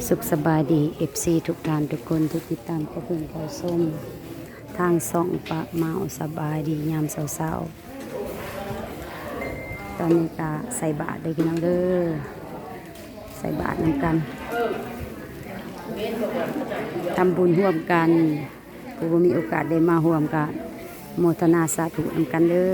ສຸກສະບາຍດີ ເອັຟຊີ ທຸກທ່ານທຸກຄົນທີ່ຕິດຕາມເຂົ້າເບິ່ງເຂົ້າຊົມທາງຊ່ອງປ້າເມົາ. ສະບາຍດີຍາມເຊົ້າໆ ຕອນນີ້ກະໃສ່ບາດເດີພີ່ນ້ອງເດີ ໃສ່ບາດນຳກັນ ທຳບຸນຮ່ວມກັນ. ຜູ້ບໍ່ມີໂອກາດໄດ້ມາຮ່ວມກະໂມທະນາສາທຸນຳກັນເດີ.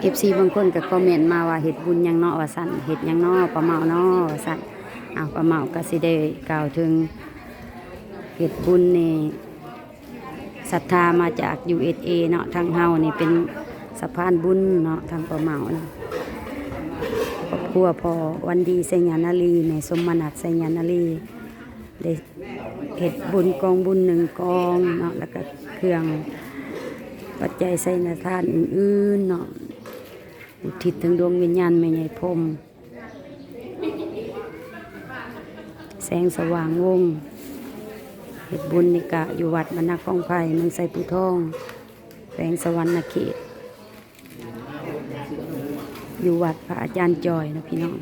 ເອັຟຊີ ບາງຄົນກະຄອມເມັນມາວ່າ ເຮັດບຸນຫຍັງເນາະວ່າຊັ້ນ ເຮັດຫຍັງເນາະປ້າເມົາເນາະວ່າຊັ້ນ. ອ້າວ ປ້າເມົາກະຊິໄດ້ກ່າວເຖິງເຮັດບຸນນີ້ ສັດທາມາຈາກ ຢູເອັສເອ ເນາະ, ທາງເຮົານີ້ເປັນສະພານບຸນເນາະ ທາງປ້າເມົານະ. ຄອບຄົວພໍ່ວັນດີ ໄຊຍານາລີ ແມ່ສົມມະນັດ ໄຊຍານາລີ ໄດ້ເຮັດບຸນກອງບຸນໜຶ່ງກອງເນາະ ແລ້ວກະເຄື່ອງປັດໄຈໄຊຍະທານອື່ນໆເນາະ ອຸທິດເຖິງດວງວິນຍານແມ່ໃຫຍ່ພົມ ແສງສະຫວ່າງວົງ. ເຮັດບຸນນີ້ກະຢູ່ວັດບ້ານນາຄອງໄຜ່ ເມືອງໄຊພູທອງ ແຂວງສະຫວັນນະເຂດ ຢູ່ວັດພະອາຈານຈ່ອຍເນາະພີ່ນ້ອງ.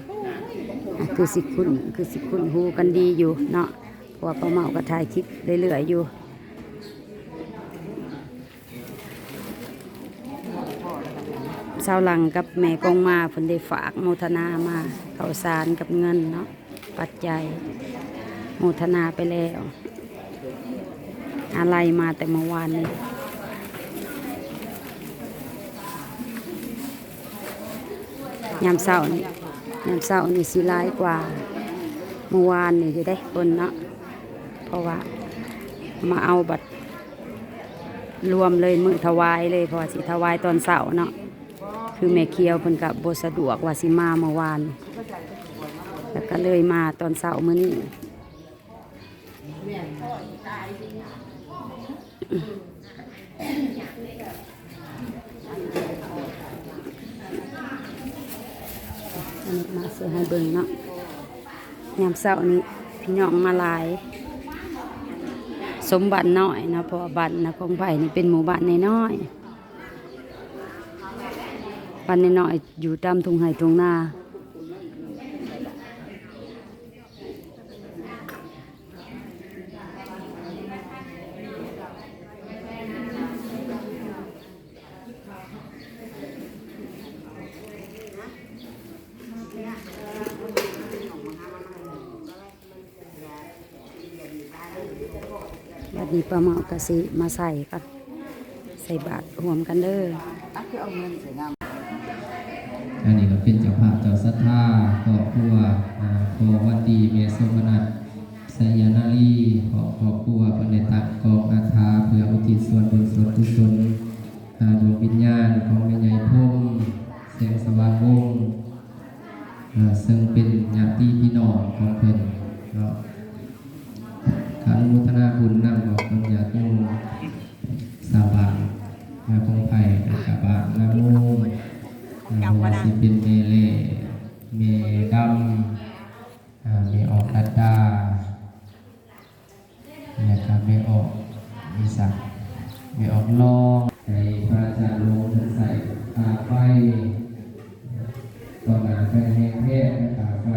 ອ່ະ ຄືຊິຄຸ້ນ ຄືຊິຄຸ້ນຫູກັນດີຢູ່ເນາະ ເພາະວ່າປ້າເມົາກະຖ່າຍຄລິບເລື້ອຍໆຢູ່. ຊາວຫຼັງກັບແມ່ກອງມາ ເພິ່ນໄດ້ຝາກໂມທະນາມາ ເຂົ້າສານກັບເງິນເນາະ ປັດໄຈ ໂມທະນາໄປແລ້ວ ອາໄລມາແຕ່ມື້ວານນີ້. ຍາມເຊົ້ານີ້ ຍາມເຊົ້ານີ້ຊິຫຼາຍກວ່າມື້ວານນີ້ຢູ່ເດ້ຄົນເນາະ ເພາະວ່າມາເອົາບັດ ລວມເລີຍມື້ຖວາຍເລີຍ ເພາະວ່າຊິຖວາຍຕອນເຊົ້າເນາະ. ຄືແມ່ຂຽວເພິ່ນກະບໍ່ສະດວກວ່າຊິມາມື້ວານ ແລ້ວກະເລີຍມາຕອນເຊົ້າມື້ນີ້. ອັນນີ້ມາໃສ່ໃຫ້ເບິ່ງເນາະ ຍາມເຊົ້ານີ້ພີ່ນ້ອງມາຫຼາຍ ສົມບ້ານນ້ອຍເນາະ ເພາະວ່າບ້ານນາຄອງໄຜ່ນີ້ເປັນໝູ່ບ້ານນ້ອຍໆ ບ້ານນ້ອຍໆ ຢູ່ຕາມທົ່ງໄຮ່ທົ່ງນາ. ບັດນີ້ປ້າເມົາກະຊິມາໃສ່ກັບ ໃສ່ບາດຮ່ວມກັນເດີ. ອັນນີ້ກະເປັນເຈົ້າພາບເຈົ້າສັດທາ ຄອບຄົວ ອາ ພໍ່ວັນດີ ແມ່ສົມມະນັດ ໄຊຍານາລີ ຂອງຄອບຄົວເພິ່ນໄດ້ຕັ້ງກອງອັດຖາ ເພື່ອອຸທິດສ່ວນບຸນສ່ວນກຸສົນ ອາ ດວງວິນຍານຂອງແມ່ໃຫຍ່ພົມ ແສງສະຫວ່າງວົງ ເຊິ່ງເປັນຍາດຕິພີ່ນ້ອງຂອງເພິ່ນເນາະ. ກະອະນຸໂມທະນາບຸນນຳພວກເພິ່ນຍາດໂຍມຊາວບ້ານນາຄອງໄຜ່ ແລະກະບ້ານນາໂມງ ບໍ່ວ່າຊິເປັນແມ່ແລ້ ແມ່ດຳ ແມ່ອອກ ລັດດາ ແລ້ວກະແມ່ອອກ ມີສັກ ແມ່ອອກລອງ ໃຫ້ພະອາຈານຫຼວງເພິ່ນໃສ່ຄ່າໄຟ ຕໍ່ໜ້າໄຟແຮງແທ້ຄ່າໄຟ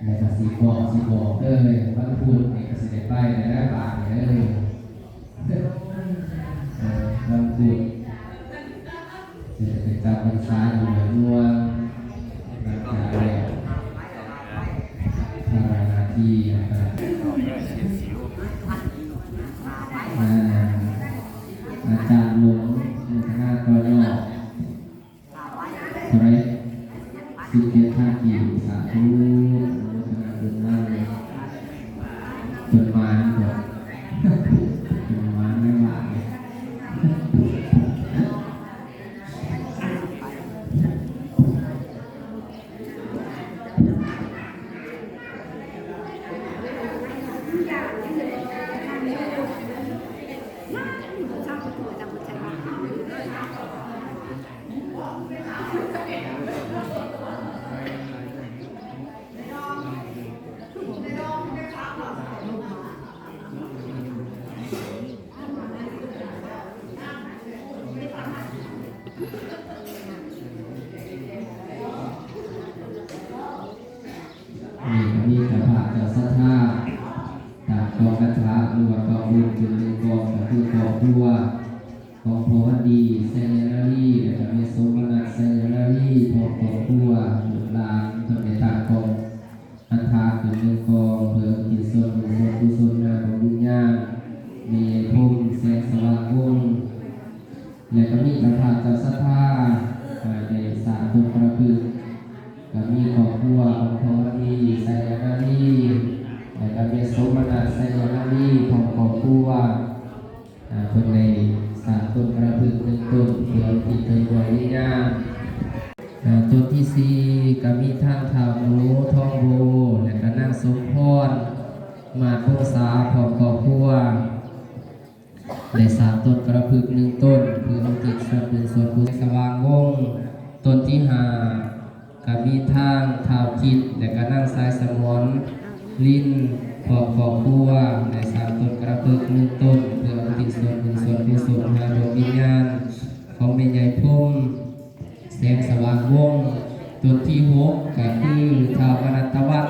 ແລ້ວກະຊິບອກ ຊິບອກເດີ ວັນພຸດນີ້ກະຊິໄດ້ໄປແລ້ວບາດນີ້ເດີ ເອີ ວັນພຸດ ຊິໄດ້ໄປຈຳພັນສາຢູ່ເມືອງຫຼວງ ຫຼັງຈາກແລ້ວພາລະໜ້າທີ່ ອາ ອາຈານຫຼວງ ໂມທະນາຕໍ່ຍອດ ເທົ່າໃດ? ສິບເຈັດພັນກີບ ສາທຸ ອະນຸໂມທະນາບຸນນຳ ເພິ່ນໝານບໍ່? ເພິ່ນໝານແມ່ນຫວານ. ກອງອັດຖະ ຫຼືວ່າກອງບຸນ ເປັນໜຶ່ງກອງ ກໍຄືຄອບຄົວຂອງພໍ່ວັນດີ ໄຊຍະນາລີ ແລະກະແມ່ສົມມະນັດ ໄຊຍະນາລີ ພ້ອມຄອບຄົວ ລູກຫຼານ ເພິ່ນໄດ້ຕັ້ງກອງອັດຖະຂຶ້ນໜຶ່ງກອງ ເພື່ອອຸທິດສ່ວນບຸນສ່ວນກຸສົນຫາດວງວິນຍານແມ່ໃຫຍ່ພົມ ແສງສະຫວ່າງວົງ ແລະກະມີເຈົ້າພາບເຈົ້າສັດທາ ໄດ້ສ້າງຕົ້ນປະພຶກ ກະມີຄອບຄົວຂອງພໍ່ວັນດີ ໄຊຍະນາລີ ແລະກະແມ່ສົມມະນັດ ໄຊຍະນາລີ ພ້ອມຄອບຄົວ ອາ ເພິ່ນໄດ້ສ້າງຕົ້ນປະພຶກໜຶ່ງຕົ້ນ ເພື່ອອຸທິດເຖິງດວງວິນຍານ. ອາ ຕົ້ນທີສີ່ ກະມີທາງທ້າວໜູ ທອງໂບ ແລະກະນາງສົມພອນ ມາດວົງສາ ພ້ອມຄອບຄົວ ໄດ້ສ້າງຕົ້ນປະພຶກໜຶ່ງຕົ້ນ ເພື່ອອຸທິດສ່ວນບຸນສ່ວນກຸສົນສະຫວ່າງວົງ. ຕົ້ນທີຫ້າ ກະມີທາງທ້າວຄິດ ແລະກະນາງສາຍສະໝອນ ລິນ ພ້ອມຄອບຄົວ ໄດ້ສ້າງຕົ້ນປະພຶກໜຶ່ງຕົ້ນ ເພື່ອອຸທິດສ່ວນບຸນສ່ວນກຸສົນຫາດວງວິນຍານຂອງແມ່ໃຫຍ່ພົມ ແສງສະຫວ່າງວົງ. ຕົ້ນທີຫົກ ກະຄືທ້າວມະນັດຕະວັນ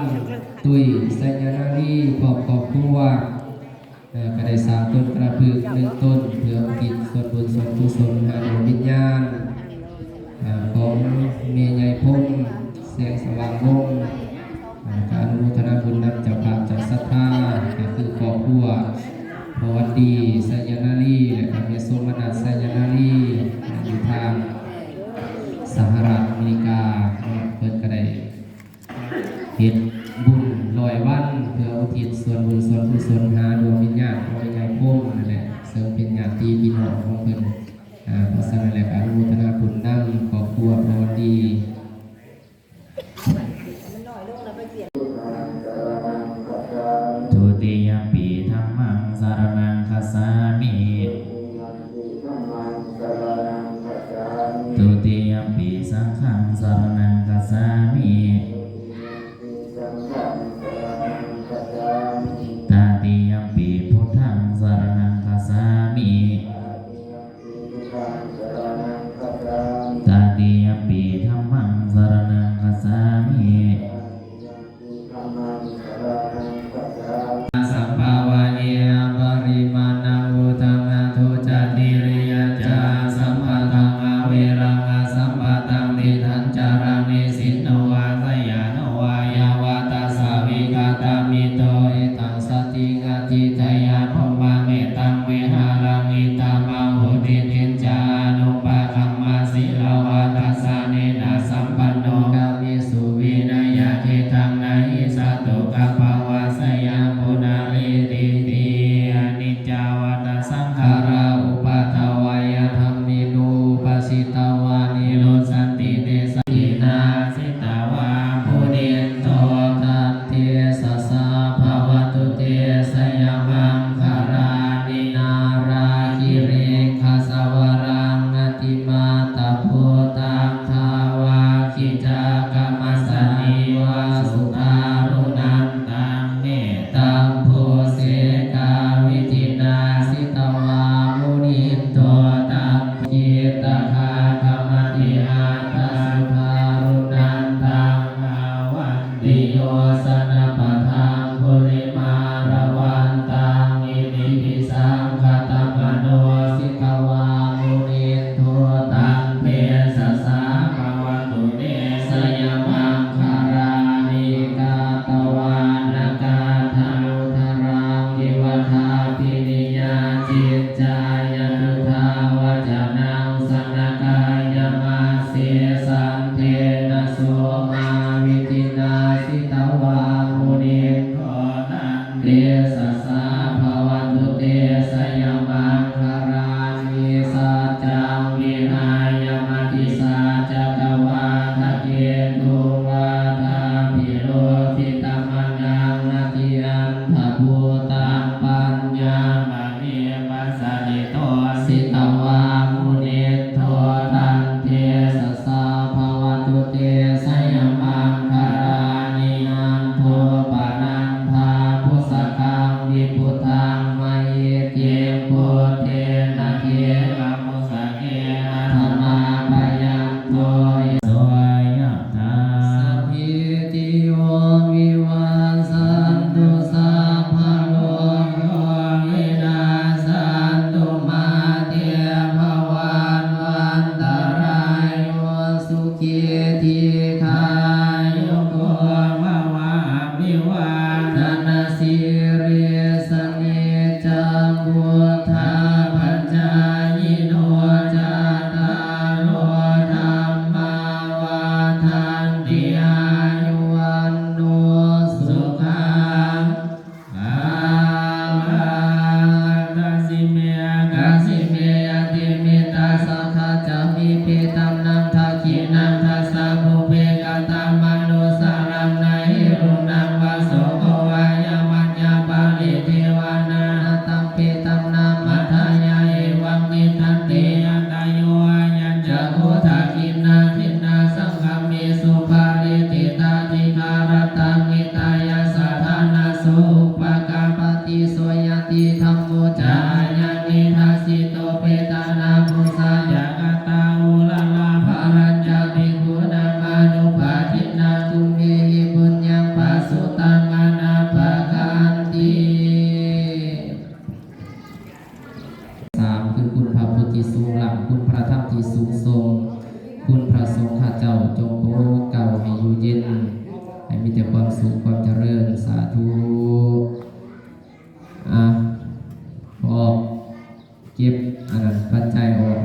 ຕຸ້ຍ ໄຊຍະນາລີ ພ້ອມຄອບຄົວ ເອີ ກໍໄດ້ສ້າງຕົ້ນປະພຶກໜຶ່ງຕົ້ນ ເພື່ອອຸທິດສ່ວນບຸນສ່ວນກຸສົນຫາດວງວິນຍານ ເອີ ຂອງແມ່ໃຫຍ່ພົມ ແສງສະຫວ່າງວົງ ເອີ ກໍອະນຸໂມທະນາບຸນນຳເຈົ້າພາບເຈົ້າສັດທາ ກໍຄືຄອບຄົວພໍ່ວັນດີ ໄຊຍະນາລີ ແລະກໍແມ່ສົມມະນັດ ໄຊຍະນາລີ ຢູ່ທາງສະຫະລັດອາເມລິກາເນາະ ເພິ່ນກໍໄດ້ ເຮັດບຸນຮ້ອຍວັນ ເພື່ອອຸທິດສ່ວນບຸນສ່ວນກຸສົນຫາດວງວິນຍານຂອງແມ່ໃຫຍ່ພົມນັ້ນແຫຼະ ເຊິ່ງເປັນຍາດຕິພີ່ນ້ອງຂອງເພິ່ນ. ອາ ເພາະສະນັ້ນແລ້ວກໍອະນຸໂມທະນາບຸນນຳຄອບຄົວພໍ່ວັນດີ. Dutiyampi dhammaṃ saraṇaṃ gacchāmi. Dutiyampi saṅghaṃ saraṇaṃ gacchāmi. Tatiyampi buddhaṃ saraṇaṃ gacchāmi. Tatiyampi dhammaṃ saraṇaṃ gacchāmi. Sambhāvaye aparimāṇaṃ uddhaṃ adho ca tiriyañca asambādhaṃ averaṃ asapattaṃ. Tiṭṭhañcaraṃ nisinno vā sayāno vā yāvatassa vigatamiddho, etaṃ satiṃ adhiṭṭheyya brahmametaṃ vihāraṃ idhamahu. Diṭṭhiñca anupagamma sīlavā dassanena sampanno, kāmesu vineyya gedhaṃ, na hi jātu gabbhaseyyaṃ punaretīti. Aniccā vata saṅkhārā, uppādavayadhammino, uppajjitvā nirujjhanti, tesaṃ vināsā munindo. Kanthe sassa bhavatu te jayamaṅgalaṃ. ສົງຂ້າເຈົ້າຈົ່ງປົກເກົ້າໃຫ້ຢູ່ເຢັນ ໃຫ້ມີແຕ່ຄວາມສຸກຄວາມຈະເລີນ ສາທຸ. ອ່າ ອອກ ເກັບອັນນັ້ນປັດໄຈອອກ